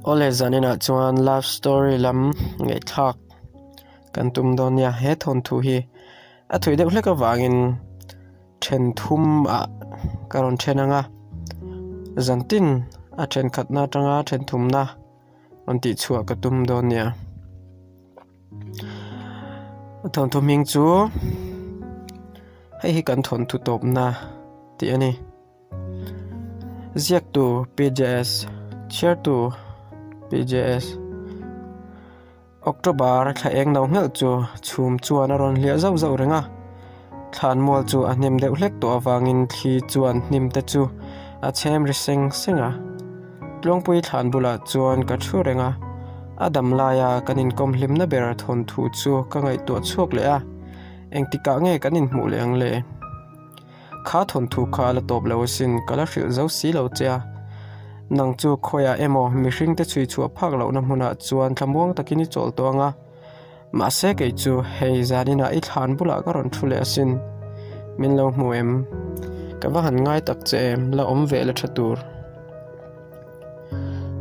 Awle zaninah chuan love story lam ngaihthlak kan tum dawn nia he thawnthu hi a thui deuh hlek avangin then thum ah ka rawn then ang a zantin a thenkhatna atanga then thumna rawn tih chhuah ka tum dawn nia a thawnthu hming chu hei hi kan thawnthu tawpna tih a ni. Ziaktu PJS Chhiartu PJS October thla eng no nghelh chu chhum chuan a rawn hliah zauh zauh reng a, thlan mual chu a hnim deuh hlek tawh avangin thli chuan hnim te chu a chhem ri seng seng a. Tluangpui thlan bulah chuan ka thu reng a, a dam laia kan inkawm hlimna ber thawnthu chu ka ngaihtuah chhuak leh a, engtikah nge kan inhmuh leh ang le? Kha thawnthu kha a la tawp lo asin, ka la hrilh zo si lo che a. Nang chu khawiah emaw mihring te chhui chhuah phak lohna hmunah chuan thlamuang takin i chawl tawh ang a. Mahse kei chu hei zaninah i thlan bulah ka rawn thu leh asin. Min lo hmu em? Ka va han ngai tak che em, la awm ve la tha tur.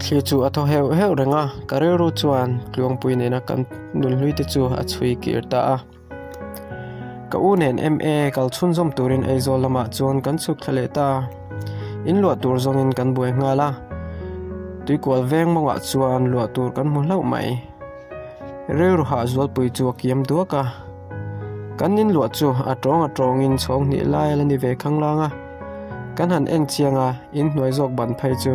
Thli chu a thaw heuh heuh reng a, ka rilru chuan Tluangpui nena kan nunhlui te chu a chhui kir ta a. Ka u nen MA kal chhunzawm turin Aizawl lamah chuan kan chhuk thla leh ta. In luah tur zawngin kan buai nghal a, tuikual veng mawngah chuan luah tur kan hmu hlauh mai. Rilru hah zualpui chu a kiam duak a, kan in luah chu a tawng a tawngin chhawng hnih lai a la ni ve khanglang a. Kan han en chiang a, in hnuai zawk ban phei chu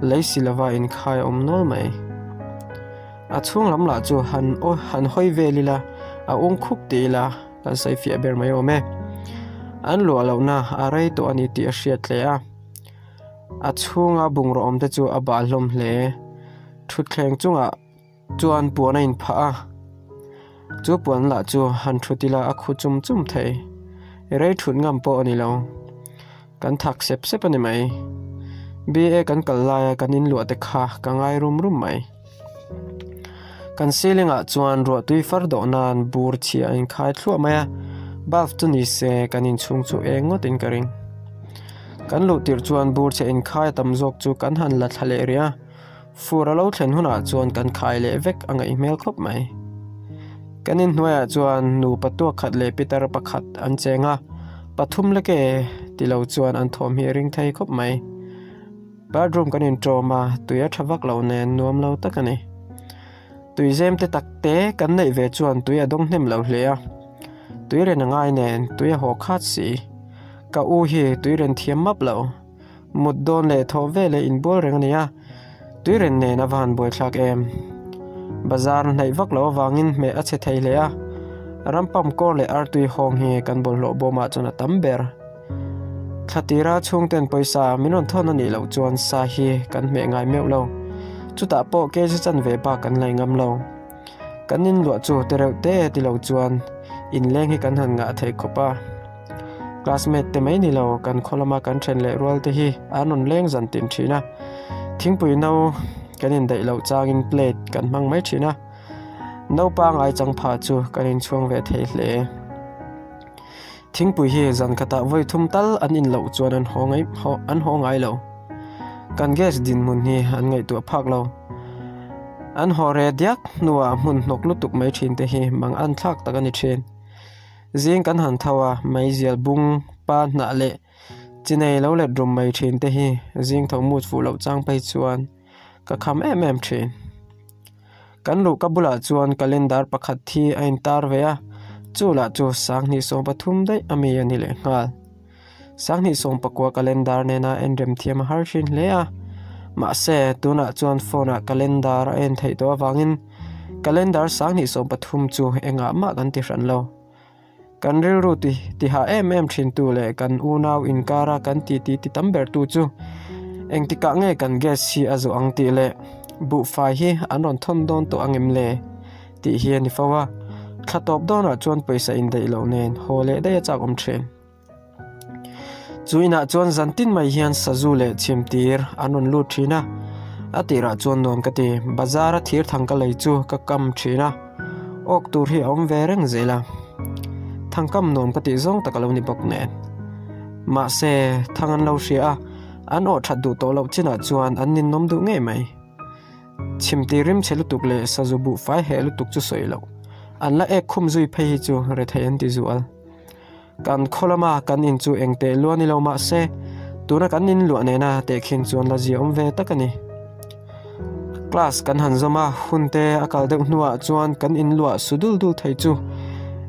lei si lova inkhai a awm nual mai. A chhung lam lah chu han aw han hawi vel ila, a ung khup ti ila kan sawi fiah ber mai awm e. An luah lohna a rei tawh a ni tih a hriat hle a. A chhunga bungraw awm te chu a bah hlawm hle. Thutthleng chungah chuan puan a inphah a, chu puan lah chu han thut ila a khu chum chum thei. Rei thut ngam pawh a ni lo. Kan thak sep sep a ni mai. BA kan kal laia kan inluah te kha ka ngai rum rum mai. Kan ceiling ah chuan ruah tui far dawh nan bur chhia a inkhai thluah mai a, bulb chu ni se kan inchhung chu eng ngawt in ka ring. Kan luh tirh chuan bur chhe inkhai a tam zawk chu kan han la thla leh rih a, fur a lo thlen hunah chuan kan khai leh vek a ngaih hmel khawp mai. Kan inhnuaiah chuan nupa tuak khat leh pitar pakhat an cheng a, pathum lek e ti lo chuan an thawm hi a ring thei khawp mai. Bathroom kan inṭawm a, tui a ṭha vak lo nen nuam lo tak a ni. Tui zem te tak te kan neih ve chuan tui a dawng hnem lo hle a, tui ren a ngai nen tui a haw khat si. Ka u hi tui ren thiam map lo, mut dawn leh thawh ve leh inbual reng a ni a, tui ren nen a va han buaithlak em. Bazar hnaih vak lo avangin hmeh a chhe thei hle a, rampam kawr leh artui hawng hi kan bawlhhlawh bawmah chuan a tam ber. Thla tira chhungten pawisa min rawn thawn a nih loh chuan sa hi kan hmeh ngai meuh lo. Chutah pawh kg chanve bak kan lei ngam lo. Kan inluah chu te reuh te ti lo chuan inleng hi kan han ngah thei khawp a. Classmate te mai ni lo kan khaw lama kan then leh rual te hi an rawn leng zan tin thin a. Thingpui no kan indaih loh changin plate kan hmang mai thin a. Naupang ai chang pha chu kan inchhuang ve thei hle. Thingpui hi zan khatah vawi thum tal an in loh chuan an haw ngai an haw ngai lo. Kan gas dinhmun hi an ngaihtuah phak lo. An haw re diak hnuah hmun hnawk lutuk mai thin te hi mang an thlak tak a ni thin. Zing kan han tho a, meizial bung pa hnah leh chi nei lo let rum mai thin te hi zing tho mut fuh loh chang phei chuan ka kham em em thin. Kan luhka bulah chuan calendar pakhat hi a intar ve a, chu lah chu sanghnih 13 daih a mi a ni leh nghal. Sanghnih 19 calendar nena en rem thiam a har thin hle a, mahse tunah chuan phone ah calendar a en theih tawh avangin calendar sanghnih 13 chu engah mah kan ti hran lo. Kan rilru ti tiha em em thintu leh kan unau inkara kan titi ti tam bertu chu engtikah nge kan gas hi a zawh ang tih leh buhfai hi an rawn thawn dawn tawh ang em le tih hi a ni fo a, thla tawp dawnah chuan pawisa indaih loh nen haw leh daih a chak awm thin. Chu inah chuan zantin mai hian sazu leh chhimtir an rawn lut thin a, a tirah chuan nuam ka ti. Bazar a thir thang ka lei chu ka kam thin a, awk tur hi a awm ve reng zel a, thangkam nuam ka tih zawng tak a lo ni bawk nen. Mahse, thang an lo hria a, an awh that duh tawh loh chinah chuan an ninawm duh ngei mai. Chhimti rimchhe lutuk leh sazu buhfai heh lutuk chu sawi loh. An la ek khum zui phei hi chu rethei an ti zual. Kan khaw lama kan in chu eng teh luah ni lo mah se, tuna kan in luah nena tehkhin chuan la ziaawm ve tak a ni. Class kan han zawm a, hun te a kal deuh hnuah chuan kan in luah su dul dul thei chu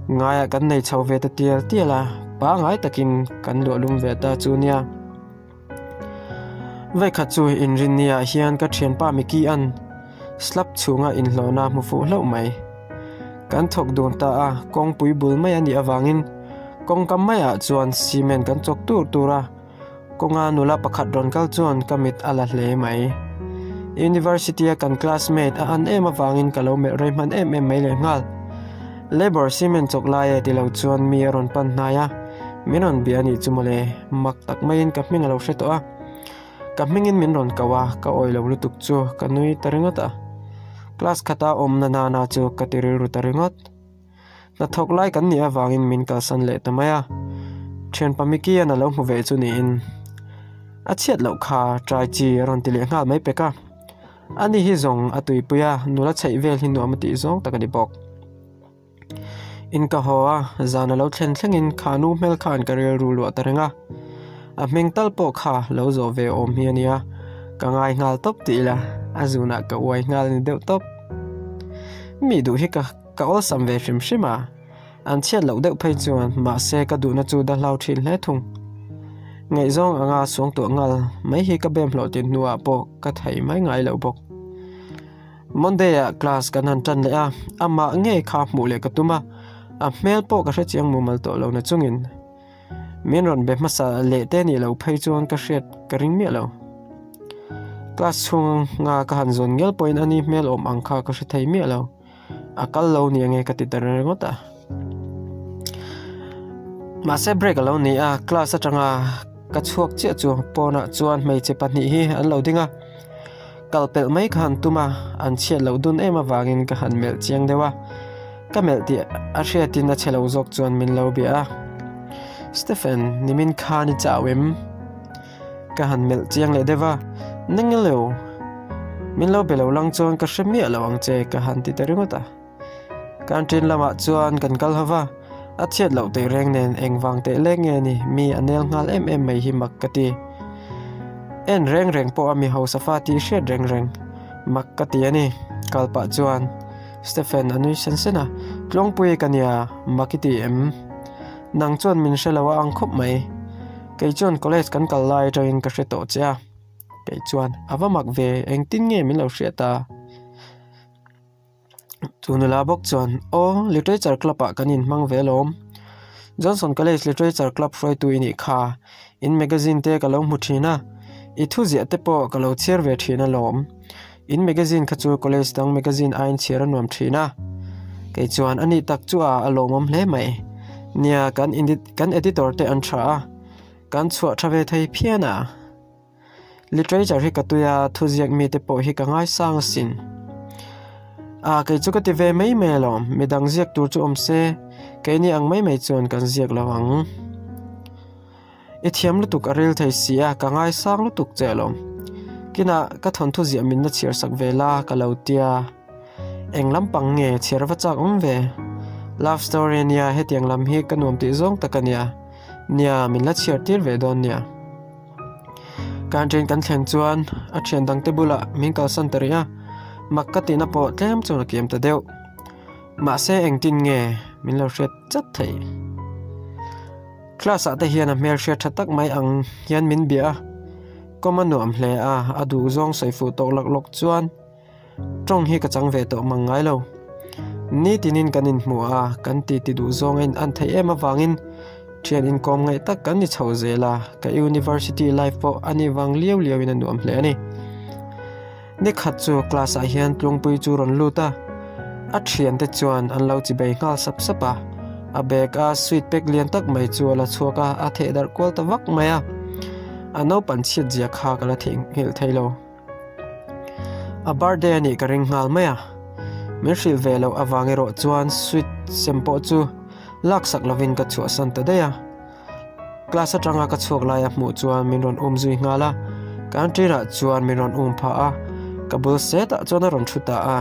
ngaiah kan nei chho ve ta tial tial a, pangai takin kan luah lum ve ta chu nia. Vekhat chu inrinniah hian ka thianpa Mickey-a'n slab chhunga inhlawhna hmu fuh hlauh mai. Kan thawk dun ta a, kawngpui bul mai a nih avangin kawngka maiah chuan cement kan chawk tur tur a, kawnga nula pakhat rawn kal chuan ka mit a la hle mai. University-a kan classmate a an em avangin ka lo melh rei hman em em mai lehnghal. Labour cement chawk lai e ti lo chuan mi a rawn pan hnai a, min rawn bia a nih chu mawle, mak tak maiin ka hming a lo hre tawh a. Ka hmingin min rawn ko a, ka awi lo lutuk chu ka nui ta ringawt a. Class khata awmna nana chu ka ti rilru ta ringawt. Hnathawk lai kan nih avangin min kalsan leh ta mai a, thianpa Mickey-a'n a lo hmu ve chu niin a chhiat loh kha trai chi a rawn ti leh nghal mai pek a. Ani hi zawng a tuipui a, nula chheih vel hi nuam a tih zawng tak a ni bawk. In ka haw a, zan a lo thlen thlengin kha nu hmel khan ka rilru luah ta reng a. A hming tal pawh kha lo zawh ve awm hi a nia, ka ngai nghal tawp tih ila a zunah ka uai nghal a ni deuh tawp. Mi duh hi ka ka awlsam ve hrim hrim a, an chhiat loh deuh phei chuan mahse ka duhna chu da hlau thin hle thung. Ngaihzawng anga suangtuah nghal mai hi ka bem hlawh tin hnuah pawh ka thei mai ngai lo bawk. Monday ah class kan han tan leh a, amah ngei kha hmuh leh ka tum a, a hmel pawh ka hre chiang mumal tawh lo na chungin min rawn be hmasa leh te nih loh phei chuan ka hriat ka ring miah lo. Class chhunga ka han zawn ngial pawhin ani hmel awm ang kha ka hre thei miah lo, a kal lo ni ange ka ti ta ringawt a. Mahse break a lo ni a, class atanga ka chhuak chiah chu pawnah chuan hmeichhe pahnih hi an lo ding a. Kal pelh mai ka han tum a, an chhiat loh dun em avangin ka han melh chiang deuh a, ka melh tih a hriatin a chhe lo zawk chuan min lo bia a. Stephen, nimin khan i chau em? Ka han melh chiang leh deuh a, Neng lo, min lo be lo lang chuan ka hre miah lo ang che ka han ti ta ringawt a. Canteen lamah chuan kan kal ho va, a chhiat loh teh reng nen engvang teh leng nge ni mi a nel nghal em em mai hi mak ka ti. En reng reng pawh a mi hausa fa tih hriat reng reng mak ka ti a ni. Kal pah chuan Stephen a nui sen sen a, Tluangpui ka nia, mak i ti em? Nang chuan min hre lo a ang khawp mai. Kei chuan college kan kal lai atangin ka hre tawh che a. Kei chuan, A va mak ve, engtin nge min lo hriat a? Chu nula bawk chuan, Aw, Literature Club ah kan inhmang ve alawm. Johnson College Literature Club hruaitu i nih kha. In magazine te ka lo hmu thin a, i thuziah te pawh ka lo chhiar ve thin alawm. In magazine kha chu college dang magazine aiin chhiar a nuam thin a. Kei chuan, A nih tak chu a, a lawmawm hle mai. Nia, kan kan editor te an tha a, kan chhuah tha ve thei phian a. Literature hi ka tui a, thuziak mite pawh hi ka ngaisang asin. A, kei chu ka ti ve mai mai alawm, midang ziak tur chu awm se, keini ang mai mai chuan kan ziak lo ang. I thiam lutuk a ril thei si a, ka ngaisang lutuk che alawm. Kinah ka thawnthu ziah min la chhiar sak ve la ka lo tia. Eng lampang nge chhiar va chak awm ve? Love story ania, hetiang lam hi ka nuam tih zawng tak ania. Nia, min la chhiar tir ve dawn nia. Canteen kan thlen chuan a thian dangte bulah min kalsan ta rih a, mak ka tihna pawh tlem chuan a kiam ta deuh. Mahse engtin nge min lo hriat chat theih? Class ah te hian a hmel hriat tha tak mai ang hian min bia a, kawm a nuam hle a, a duh zawng sawi fuh tawk lak lawk chuan Tawng hi ka chang ve tawh mang ngai lo. Nitinin kan inhmu a, kan titi duh zawng a in-an theih em avangin thian inkawm ngaih tak kan ni chho zel a, ka university life pawh a nih vang liau liauin a nuam hle a ni. Nikhat chu class ah hian Tlungpui chu rawn lut a, a thiante chuan an lo chibei nghal sap sap a, a bag a sweet pack lian tak mai chu a la chhuak a, a theh darh kual ta vak mai a, a naupan chhiat zia kha ka la theihnghilh thei lo. A birthday a nih ka ring nghal mai a, min hrilh ve loh avang erawh chuan sweet sem pawh chu laksak lovin ka chhuahsan ta daih a. Class atanga ka chhuak lai a hmuh chuan min rawn um zui nghal a, canteen ah chuan min rawn um phah a, Ka bul setah chuan a rawn thu ta a.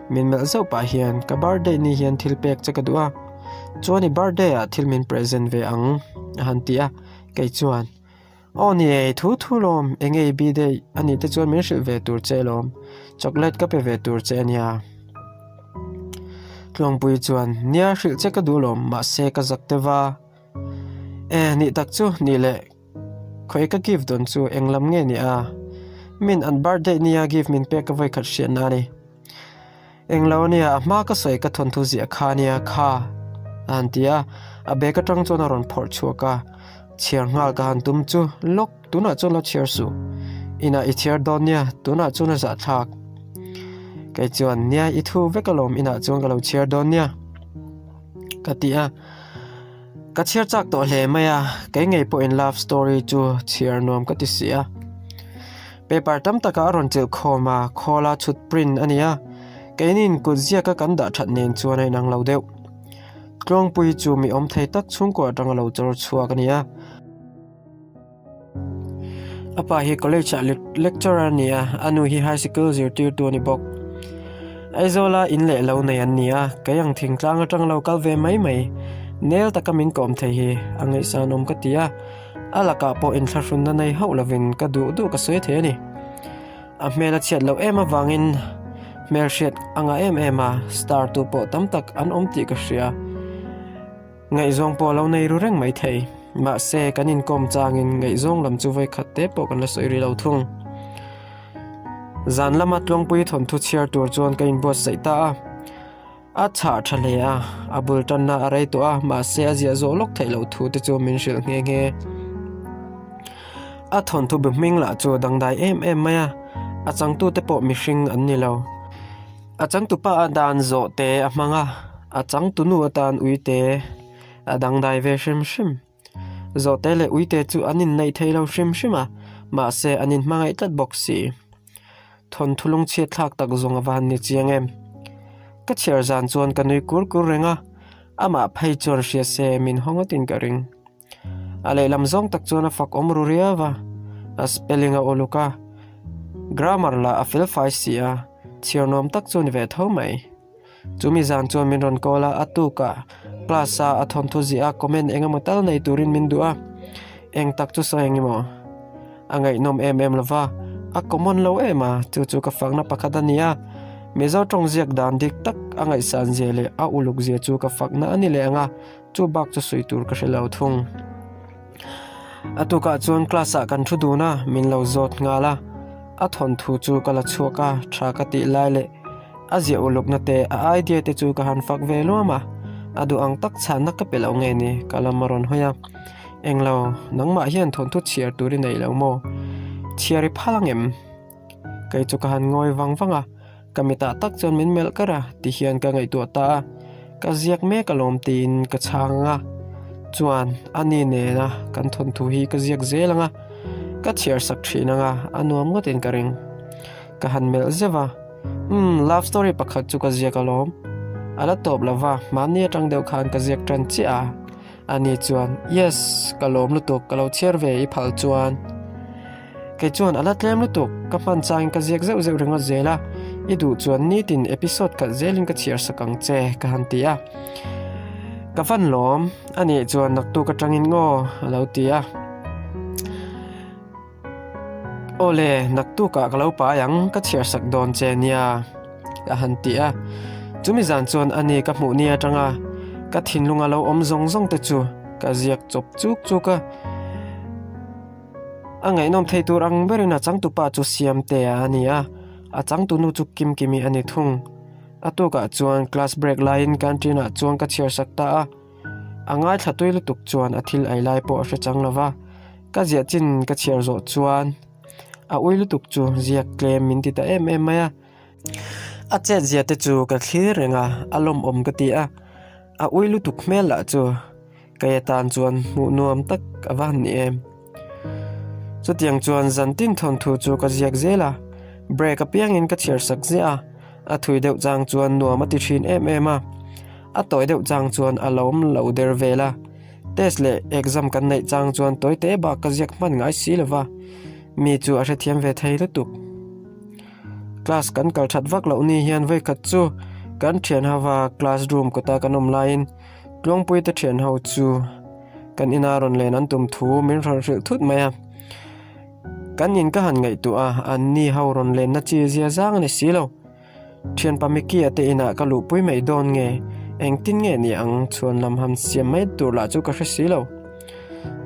Min melh zauh pah hian ka birthday ni hian thil pek che ka duh a, chuan i birthday ah thil min present ve ang a han ti a, kei chuan Aw ni e, thu thu lawm, enge i birthday a nih te chuan min hrilh ve tur che lawm, chocolate ka pe ve tur che a nia. Tluangpui chuan Nia hrilh che ka duh lawm, mahse ka zak deuh va. E, nih tak chu, nih leh Khawi ka gift dawn chu eng lam nge ni a? Min an birthday nia gift min pek ka vawikhat hriatna a ni. Eng lo ania a hma ka sawi ka thawnthu ziah kha ania kha a han ti a, a bag atang chuan a rawn phawrh chhuak a, chhiar nghal ka han tum chu lawk tunah chuan lo chhiar suh. Inah i chhiar dawn nia tunah chuan a zahthlak. Kei chuan nia i thu vek alawm inah chuan ka lo chhiar dawn nia ka ti a. Ka chhiar chak tawh hle mai a, kei ngei pawhin love story chu chhiar nuam ka ti si a. Paper tam takah a rawn chilh khawm a, khawla chhut print a ni a, keinin kut ziaka kan dah that nen chuan a inang lo deuh. Tluangpui chu mi awm thei tak chhungkua atanga lo chawr chhuak a ni a. A pa hi college ah lecturer a ni a, a nu hi high sikul zirtirtu a ni bawk. Aizawla in leh lo nei an ni a, kei ang thingtlang atang lo kal ve mai mai. Nel taka min kawm thei hi a ngaihsan awm ka ti a, a lakah pawh inthlahrunna nei hauh lovin ka duh duh ka sawi thei a ni. A hmel a chhiat loh em avangin hmelhriat a ngah em em a, star tu pawh tam tak an awm tih ka hria. Ngaihzawng pawh a lo nei ru reng mai thei. Mahse, kan inkawm changin ngaihzawng lam chu vawikhat te pawh kan la sawi ri lo thung. Zan lama Tluangpui thawnthu chhiar tur chuan ka inbuatsaih ta a. A chhah tha hle a, a bul tanna a rei tawh a, mahse a ziah zawh lawk theih loh thu te chu min hrilh nghe nghe. A thawnthu bu hming lah chu a dangdai em em mai a, a changtute pawh mihring an ni lo. A changtupa a dan zawh te a hmang a, a changtunu atan uite a dangdai ve hrim hrim. Zawhte leh uite chu an inneih thei lo hrim hrim a, mahse an inhmangaih tlat bawk si. Thawnthu lungchhiat thlak tak zawng a va han ni chiang em. Ka chhiar zan chuan ka nui kur kur reng a, amah phei chuan hria se min haw ngawtin ka ring. A lehlam zawng tak chuan a fak awm ru riau a, a spelling a uluk a, grammar lah a fel fai si a, chhiar nuam tak chu a ni ve tho mai. Chumi zan chuan min rawn call a, a tukah class a a thawnthu ziah a comment eng emaw tal nei turin min duh a, eng tak chu sawi ang emaw? A ngaihnawm em em lova, a common lo em a, chu chu ka fakna pakhat a ni a, Mizo tawng ziak dan dik tak a ngaihsan zia leh a uluk zia chu ka fakna a ni leh ang a, Chu bak chu sawi tur ka hre lo thung. A tukah chuan class ah kan thu dun a, min lo zawt nghal a. A thawnthu chu ka la chhuak a, tha ka tih lai leh a ziah ulukna te, a idea te chu ka han fak ve luam a. A duh ang tak chhanna ka pe lo nge ni, ka lam a rawn hawi a. Englo, nangmah hian thawnthu chhiar tur i nei lo maw? Chhiar i phal ang em? Kei chu ka han ngawi vang vang a, ka mitah tak chuan min melh kar a ti hian ka ngaihtuah ta a, ka ziak mek alawm tiin ka chhang ang a, chuan a ni nena kan thawnthu hi ka ziak zel ang a, ka chhiar sak thin ang a, a nuam ngawtin ka ring. Ka han melh zeuh a, umm love story pakhat chu ka ziak alawm, a la tawp lo va, mahni atang deuh khan ka ziak tan chiah a. Ani chuan, Yes, ka lawm lutuk, ka lo chhiar ve i phal chuan. Kei chuan a la tlem lutuk, ka hman changin ka ziak zeuh zeuh ringawt zel a, i duh chuan nitin episode khat zelin ka chhiar sak ang che, ka han ti a. Ka van lawm, ani chuan naktuk atangin ngaw, a lo ti a. Awle, naktukah ka lo pai ang, ka chhiar sak dawn che nia, a han ti a. Chumi zan chuan ani ka hmuh ni atanga ka thinlunga lo awm zawng zawng te chu ka ziak chawp chuk chuk a. A ngaihnawm thei tur ang berin a changtupa chu Siamtea a ni a, a changtunu chu Kimkimi a ni thung. A tukah chuan class break laiin canteen ah chuan ka chhiar sak ta a. A ngaithla tui lutuk chuan a thil ei lai pawh a hre chang lo va, ka ziah chin ka chhiar zawh chuan a ui lutuk chu ziak tlem min ti ta em em mai a. A chet zia te chu ka thlir reng a, a lawmawm ka ti a, a ui lutuk hmel lah chu kei atan chuan hmuh nuam tak a va han ni em. Chutiang chuan zantin thawnthu chu ka ziak zel a, break apiangin ka chhiar sak ziah a. A thui deuh chang chuan nuam a ti thin em em a, a tawi deuh chang chuan a lawm lo der vel a. Test leh exam kan neih chang chuan tawi te bak ka ziak hman ngai si lo va, mi chu a hrethiam ve thei lutuk. Class kan kal that vak loh ni hian vawikhat chu kan thian hova class room kawta kan awm laiin Tluangpuite thian ho chu kan ina rawn len an tum thu min rawn hrilh thut mai a. Kan in ka han ngaihtuah a, an ni ho rawn lenna chi zia zang a ni si lo. Thianpa Mickey-a te inah ka luhpui mai dawn nge? Engtin nge ni ang chhuan lam han siam mai tur lah chu ka hre si lo.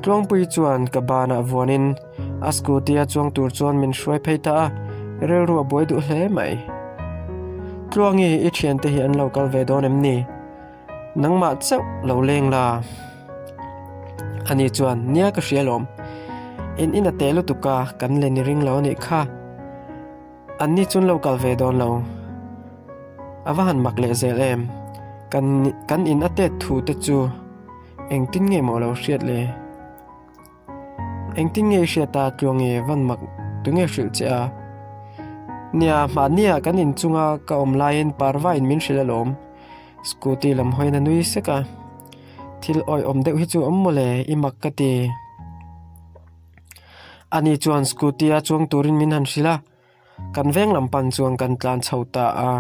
Tluangpui chuan ka banah vuanin a scooty-a chuang tur chuan min hruai phei ta a, rilru a buai duh hle mai. Tluangi, i thiante hi an lo kal ve dawn em ni? Nangmah chauh lo leng la. Ani chuan, Nia ka hria lawm. In in a teh lutuk a, kan len i ring lo a nih kha. Anni chun lo kal ve dawn lo. A va han mak leh zel em? Kan kan in a tet thu te chu engtin nge maw lo hriat le? Engtin nge i hriat a Tluangi van mak tunge hrilh che a? Nia, mahnia kan inchunga ka awm laiin parva in min hrilh alawm. Scooty lam hawiin a nui sek a. Thil awihawm deuh hi chu awm mawle, i mak ka ti. Ani chuan scooty a chuang turin min han hrilh a, kan veng lam pan chuan kan tlan chho ta a.